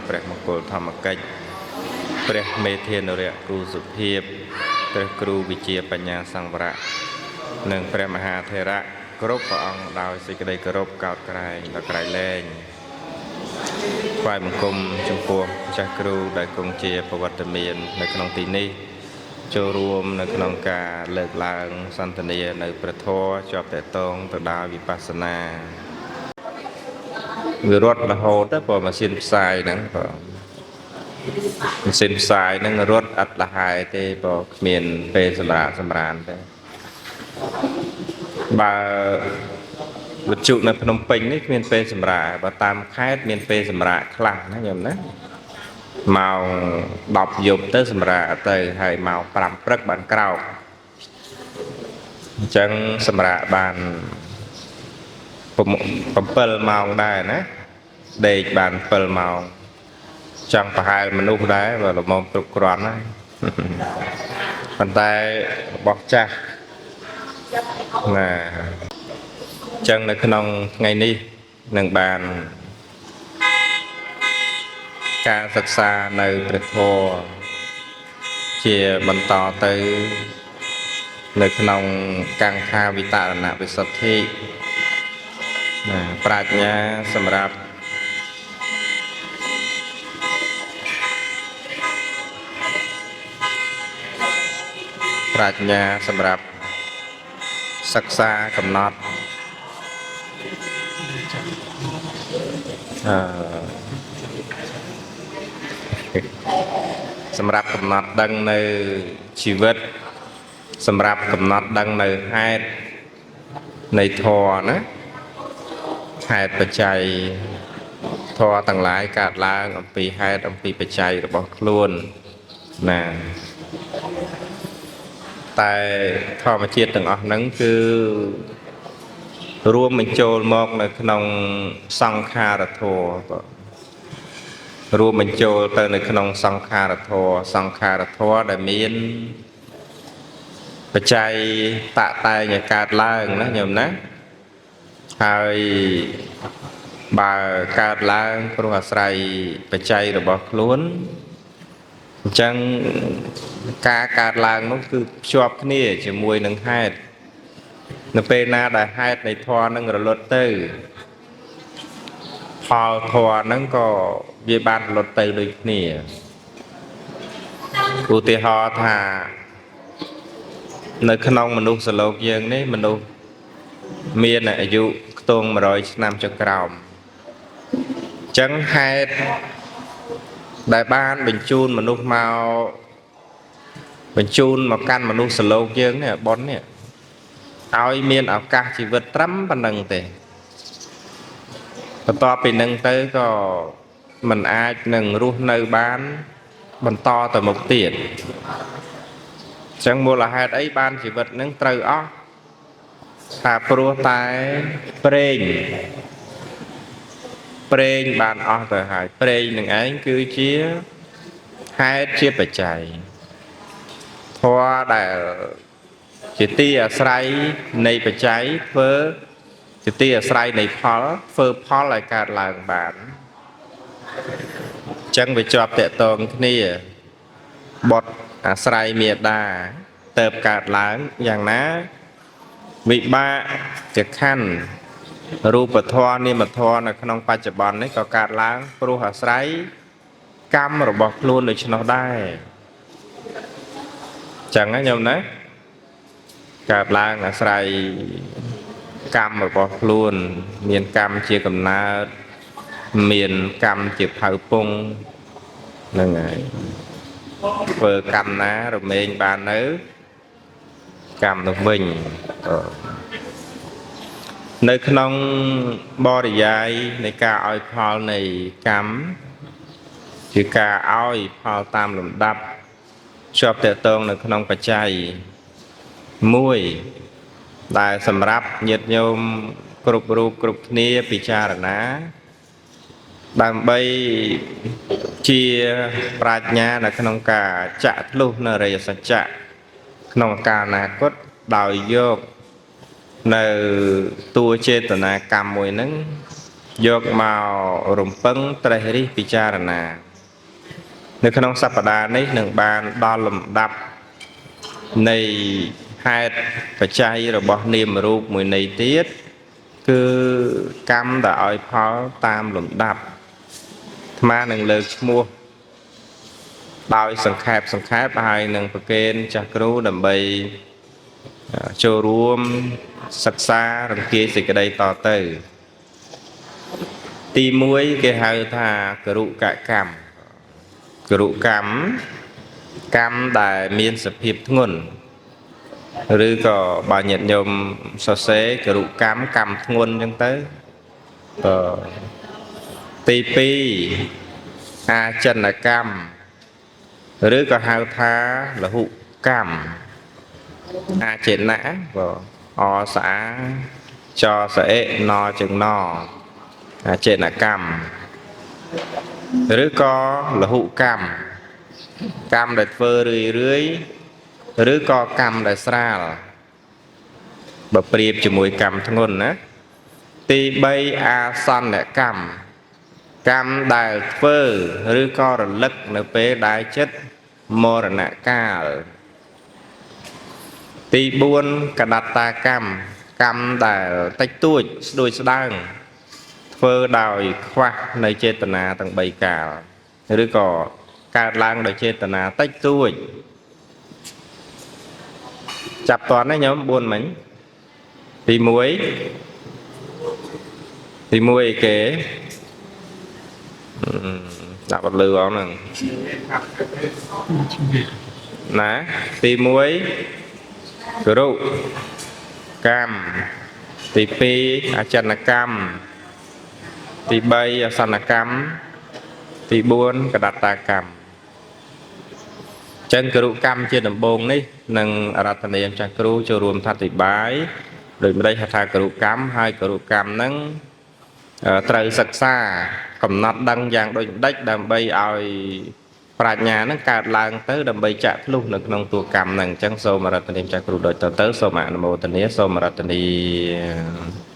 ព្រះមង្គលធម្មកិច្ចព្រះមេធានុរៈគូសុភាពព្រះគ្រូវិជាបញ្ញាសង្វរៈនិងព្រះមហាថេរៈគ្រប់ព្រះអង្គដោយសេចក្តីគោរពកោតក្រែងដល់ក្រៃលែងថ្វាយបង្គំចំពោះចាស់គ្រូដែលគង់ជាប្រវត្តិមាននៅក្នុងទីនេះចូលរួមនៅក្នុងការលើកឡើងសន្ទនានៅព្រះធម៌ជាប់តកតងទៅដោយវិបស្សនាវារត់រហូតទៅព្រោះម៉ាស៊ីនផ្សាយហ្នឹងបើម៉ាស៊ីនផ្សាយហ្នឹងរត់អត់លហែទេព្រោះគ្មានពេលសម្រាកសម្រានទេបើវិទ្យុនៅភ្នំពេញនេះគ្មានពេលសម្រាកបើតាមខេត្តមានពេលសម្រាកខ្លះណាញោមណាម៉ោង10យប់ទៅសម្រាកទៅហើយម៉ោង5ព្រឹកបានក្រោកអញ្ចឹងសម្រាកបាន7ម៉ោងដែរណាដេកបាន7ម៉ោងចង់ប្រហែលមនុស្សដែរបើល្មមគ្រប់គ្រាន់ហើយប៉ុន្តែរបស់ចាស់ណាអញ្ចឹងនៅក្នុងថ្ងៃនេះនឹងបានការសិក្សានៅព្រះធម៌ជាបន្តទៅនៅក្នុងកង្ខាវិតរណវិសុទ្ធិណាប្រាជ្ញាសម្រាប់ប្រាជ្ញាសម្រាប់សិក្សាកំណត់សម្រាប់កំណត់ដឹងនៅជីវិតសម្រាប់កំណត់ដឹងនៅហេតុនៃធម៌ណាហេតុបច្ច័យធម៌ទាំងឡាយកើតឡើងអំពីហេតុអំពីបច្ច័យរបស់ខ្លួនណាតែធម្មជាតិទាំងអស់ហ្នឹងគឺរួមបញ្ចូលមកនៅក្នុងសង្ខារធម៌បាទរួមបញ្ចូលទៅនៅក្នុងសង្ខារធម៌សង្ខារធម៌ដែលមានបច្ច័យតតែងឲ្យកើតឡើងណាញោមណាហើយបើកើតឡើងព្រោះអាស្រ័យបច្ច័យរបស់ខ្លួនអញ្ចឹងការកើតឡើងនោះគឺភ្ជាប់គ្នាជាមួយនឹងហេតុនៅពេលណាដែលហេតុនៃធម៌នឹងរលត់ទៅផលធម៌ហ្នឹងក៏វាបានរលត់ទៅដូចគ្នាឧទាហរណ៍ថានៅក្នុងមនុស្សលោកយើងនេះមនុស្សមានអាយុខ្ទង់100ឆ្នាំចុះក្រោមអញ្ចឹងហេតុដែលបានបញ្ជូនមនុស្សមកបញ្ជូនមកកាន់មនុស្សលោកយើងនេះប៉ុននេះឲ្យមានឱកាសជីវិតត្រឹមប៉ុណ្្នឹងទេបន្ទាប់ពីនឹងទៅក៏មិនអាចនឹងរស់នៅបានបន្តទៅមុខទៀតអញ្ចឹងមូលហេតុអីបានជីវិតនឹងត្រូវអស់ថាព្រោះតែព្រេងព្រេងបានអស់ទៅហើយព្រេងនឹងឯងគឺជាហេតុជាបច្ច័យធម៌ដែលជាទីអាស្រ័យនៃបច្ច័យធ្វើជាទីអាស្រ័យនៃផលធ្វើផលឲ្យកើតឡើងបានអញ្ចឹងវាជាប់តកតងគ្នាបុត្រអាស្រ័យមេដាទៅកើតឡើងយ៉ាងណាវិបាកជាខណ្ឌរូបធម៌នាមធម៌នៅក្នុងបច្ចុប្បន្ននេះក៏កើតឡើងព្រោះអាស្រ័យកម្មរបស់ខ្លួនដូច្នោះដែរចឹងណាញោមណាកើតឡើងអាស្រ័យកម្មរបស់ខ្លួនមានកម្មជាកំណើតមានកម្មជាផៅពងហ្នឹងហើយធ្វើកម្មណារមែងបាននៅកម្មនោះវិញនៅក្នុងបរិយាយនៃការឲ្យផលនៃកម្មជាការឲ្យផលតាមលំដាប់ជាប់តកតងនៅក្នុងបច្ច័យមួយដែលសម្រាប់ញាតិញោមគ្រប់រូបគ្រប់គ្នាពិចារណាដើម្បីជាប្រាជ្ញានៅក្នុងការចាក់ធ្លុះនៅអរិយសច្ចៈក្នុងកាលអនាគតដោយយកនៅតួចេតនាកម្មមួយហ្នឹង យកមករំពឹងត្រេះរិះពិចារណា នៅក្នុងសប្តាហ៍នេះនឹងបានដល់លំដាប់នៃហេតុបច្ច័យរបស់នាមរូបមួយន័យទៀតគឺកម្មដែលឲ្យផលតាមលំដាប់អាត្មានឹងលើកឈ្មោះដោយសង្ខេបសង្ខេបហើយនឹងប្រគេនចាស់គ្រូដើម្បីចូលរួមសិក្សារង្គៀសេចក្តីតទៅទី1គេហៅថាគរុកកម្មគរុកម្មកម្មដែលមានសភាពធ្ងន់ឬក៏បើញាតិញោមសរសេរគរុកម្មកម្មធ្ងន់អញ្ចឹងទៅទី2អាចិនកម្មឬក៏ហៅថាលហុកម្មអាចេនៈបើអស្អាចស្អិណជើងណអាចេនកម្មឬក៏លហុកម្មកម្មដែលធ្វើរឿយរឿយឬក៏កម្មដែលស្រាលបើប្រៀបជាមួយកម្មធ្ងន់ណាទី3អាសន្នកម្មកម្មដែលធ្វើឬក៏រលឹកនៅពេលដែលចិត្តមរណកាលទី4កដត្តាកម្មកម្មដែលតិចតួចស្ដួចស្ដើងធ្វើដោយខ្វះនៅចេតនាទាំង3កាលឬក៏កើតឡើងដោយចេតនាតិចតួចចាប់តន់ណាញោម4មិញទី1ទី1គេដាក់បត់លឺអងហ្នឹងណាទី1គរុកម្មទី2អចិនកម្មទី3អសន្នកម្មទី4កដត្តាកម្មចឹងគរុកម្មជាដំបូងនេះនឹងអរតនីម្ចាស់គ្រូចូលរួមអធិប្បាយដូចម្ដេចហៅថាគរុកម្មហើយគរុកម្មហ្នឹងត្រូវសិក្សាកំណត់ដឹងយ៉ាងដូចម្ដេចដើម្បីឲ្យប្រាជ្ញាហ្នឹងកើតឡើងទៅដើម្បីចាក់ធ្លុះនៅក្នុងតួកម្មហ្នឹងអញ្ចឹងសូមអរតនីម្ចាស់គ្រូដូចតទៅសូមអនុមោទនាសូមអរតនី។